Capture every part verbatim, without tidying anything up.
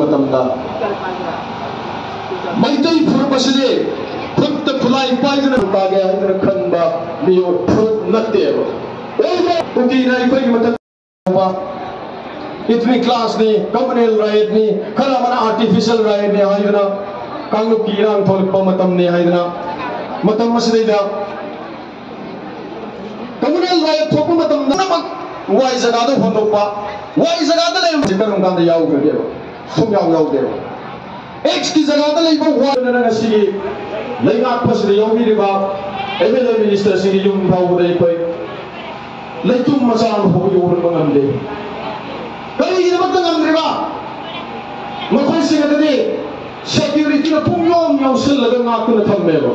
ꯃꯇꯝꯗ ꯃꯩꯇꯩ ꯐꯨꯔꯨꯞ ꯑꯁꯤꯗꯤ ꯈꯨꯠꯇ ꯈꯨꯠꯂꯥꯏ ꯄꯥꯏꯗꯨꯅ ꯇꯥꯒꯦ ꯍꯥꯏꯗꯨꯅ ꯈꯟꯕ ꯃꯤꯑꯣꯏ ꯐꯨꯔꯨꯞ ꯅꯠꯇꯦꯕ꯫ ꯑꯣꯏꯕ ꯀꯨꯀꯤꯅ ꯑꯩꯈꯣꯏꯒꯤ ꯃꯊꯛ ꯏꯊꯅꯤꯛ ꯀ꯭ꯂꯥꯁꯅꯤ, ꯀꯝꯃꯨꯅꯦꯜ ꯔꯥꯏꯠꯅꯤ, ꯈꯔ ꯑꯃꯅ ꯑꯥꯔꯇꯤꯐꯤꯁꯤꯌꯦꯜ ꯔꯥꯏꯠꯅꯤ ꯍꯥꯏꯗꯨꯅ ꯀꯥꯡꯂꯨꯞꯀꯤ ꯏꯔꯥꯡ ꯊꯣꯛꯂꯛꯄ ꯃꯇꯝꯅꯤ ꯍꯥꯏꯗꯨꯅ ꯃꯇꯝ ꯑꯁꯤꯗꯩꯗ ꯀꯝꯃꯨꯅꯦꯜ ꯔꯥꯏꯠ ꯊꯣꯛꯄ ꯃꯇꯝꯗ ꯄꯨꯝꯅꯃꯛ ꯋꯥꯏ ꯖꯒꯥꯗ ꯍꯣꯟꯗꯣꯛꯄ, ꯋꯥꯏ ꯖꯒꯥꯗ ꯂꯩꯔꯝꯕꯁꯦ ꯀꯔꯝ ꯀꯥꯟꯗ ꯌꯥꯎꯈ꯭ꯔꯒꯦꯕ? ꯁꯨꯡꯌꯥꯎ ꯌꯥꯎꯗꯦꯕ꯫ ꯑꯦꯛꯁꯀꯤ ꯖꯒꯥꯗ ꯂꯩꯕ ꯋꯥꯏꯗꯨꯅ ꯉꯁꯤꯒꯤ ꯂꯩꯉꯥꯛꯄꯁꯤꯗ ꯌꯥꯎꯕꯤꯔꯤꯕ ꯑꯦꯝ ꯑꯦꯜ ꯑꯦ ꯃꯤꯅꯤꯁꯇꯔꯁꯤꯡꯒꯤ ꯌꯨꯝ ꯐꯥꯎꯕꯗ ꯑꯩꯈꯣꯏ ꯂꯩꯇꯨꯝ ꯃꯆꯥ ꯑꯃ ꯐꯥꯎꯕ ꯌꯧꯍꯟꯕ ꯉꯝꯗꯦ꯫ ꯀꯔꯤꯒꯤꯗꯃꯛꯇ ꯉꯝꯗ꯭ꯔꯤꯕ? ꯃꯈꯣꯏꯁꯤꯡ ꯑꯗꯨꯗꯤ ꯁꯦꯀ꯭ꯌꯨꯔꯤꯇꯤꯅ ꯄꯨꯡꯌꯣꯝ ꯌꯣꯝꯁꯤꯜꯂꯒ ꯉꯥꯛꯇꯨꯅ ꯊꯝꯃꯦꯕ꯫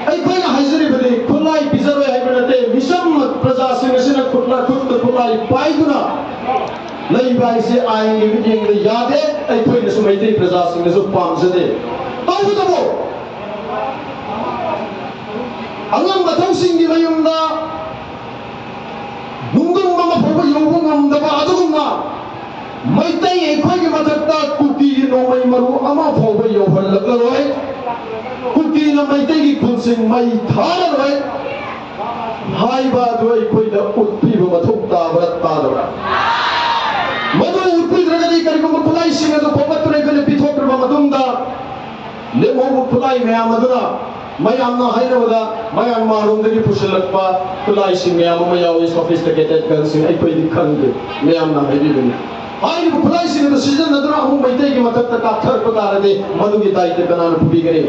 ꯑꯩꯈꯣꯏꯅ ꯍꯥꯏꯖꯔꯤꯕꯗꯤ ꯈꯨꯠꯂꯥꯏ ꯄꯤꯖꯔꯣꯏ ꯍꯥꯏꯕ ꯅꯠꯇꯦ, ꯃꯤꯆꯝ ꯄ꯭ꯔꯖꯥꯁꯤꯡ ꯑꯁꯤꯅ ꯈꯨꯠꯂꯥꯏ, ꯈꯨꯠꯇ ꯈꯨꯠꯂꯥꯏ ꯄꯥꯏꯗꯨꯅ ꯂꯩꯕ ꯍꯥꯏꯁꯦ ꯑꯥꯏꯟꯒꯤ ꯃꯤꯠꯌꯦꯡꯗ ꯌꯥꯗꯦ, ꯑꯩꯈꯣꯏꯅꯁꯨ ꯃꯩꯇꯩ ꯄ꯭ꯔꯖꯥꯁꯤꯡꯅꯁꯨ ꯄꯥꯝꯖꯗꯦ꯫ ꯇꯧꯕꯇꯕꯨ ꯑꯉꯝ ꯑꯊꯧꯁꯤꯡꯒꯤ ꯃꯌꯨꯝꯗ ꯅꯨꯡꯗꯨꯝ ꯑꯃ ꯐꯥꯎꯕ ꯌꯧꯕ ꯉꯝꯗꯕ ꯑꯗꯨꯒꯨꯝꯅ ꯃꯩꯇꯩ ꯑꯩꯈꯣꯏꯒꯤ ꯃꯊꯛꯇ ꯀꯨꯀꯤꯒꯤ ꯅꯣꯡꯃꯩ ꯃꯔꯨ ꯑꯃ ꯐꯥꯎꯕ ꯌꯧꯍꯜꯂꯛꯂꯔꯣꯏ꯫ ꯀꯨꯀꯤꯅ ꯃꯩꯇꯩꯒꯤ ꯈꯨꯟꯁꯤꯡ ꯃꯩ ꯊꯥꯔꯔꯣꯏ ꯍꯥꯏꯕ ꯑꯗꯨ ꯑꯩꯈꯣꯏꯗ ꯎꯠꯄꯤꯕ ꯃꯊꯧ ꯇꯥꯕ꯭ꯔꯥ ꯇꯥꯗꯕ꯭ꯔꯥ? ꯃꯗꯨ ꯎꯠꯄꯤꯗ꯭ꯔꯒꯗꯤ ꯀꯔꯤꯒꯨꯝꯕ ꯈꯨꯠꯂꯥꯏꯁꯤꯡ ꯑꯗꯨ ꯈꯣꯝꯒꯠꯇꯨꯅ ꯑꯩꯈꯣꯏꯅ ꯄꯤꯊꯣꯛꯈ꯭ꯔꯕ ꯃꯇꯨꯡꯗ ꯂꯦꯝꯍꯧꯕ ꯈꯨꯠꯂꯥꯏ ꯃꯌꯥꯝ ꯑꯗꯨꯅ ꯃꯌꯥꯝꯅ ꯍꯥꯏꯅꯕꯗ ꯃꯌꯥꯟꯃꯥꯔꯔꯣꯝꯗꯒꯤ ꯄꯨꯁꯤꯜꯂꯛꯄ ꯈꯨꯠꯂꯥꯏꯁꯤꯡ ꯃꯌꯥꯝ ꯑꯃ ꯌꯥꯎꯏ, ꯁꯣꯐꯤꯁꯇꯤꯀꯦꯇꯦꯗ ꯒꯟꯁꯤꯡ, ꯑꯩꯈꯣꯏꯗꯤ ꯈꯪꯗꯦ, ꯃꯌꯥꯝꯅ ꯍꯥꯏꯕꯤꯕꯅꯤ꯫ ꯍꯥꯏꯔꯤꯕ ꯈꯨꯠꯂꯥꯏꯁꯤꯡ ꯑꯗꯨ ꯁꯤꯖꯤꯟꯅꯗꯨꯅ ꯑꯃꯨꯛ ꯃꯩꯇꯩꯒꯤ ꯃꯊꯛꯇ ꯀꯥꯞꯊꯔꯛꯄ ꯇꯥꯔꯗꯤ ꯃꯗꯨꯒꯤ ꯗꯥꯏꯇ ꯀꯅꯥꯅ ꯄꯨꯕꯤꯒꯅꯤ?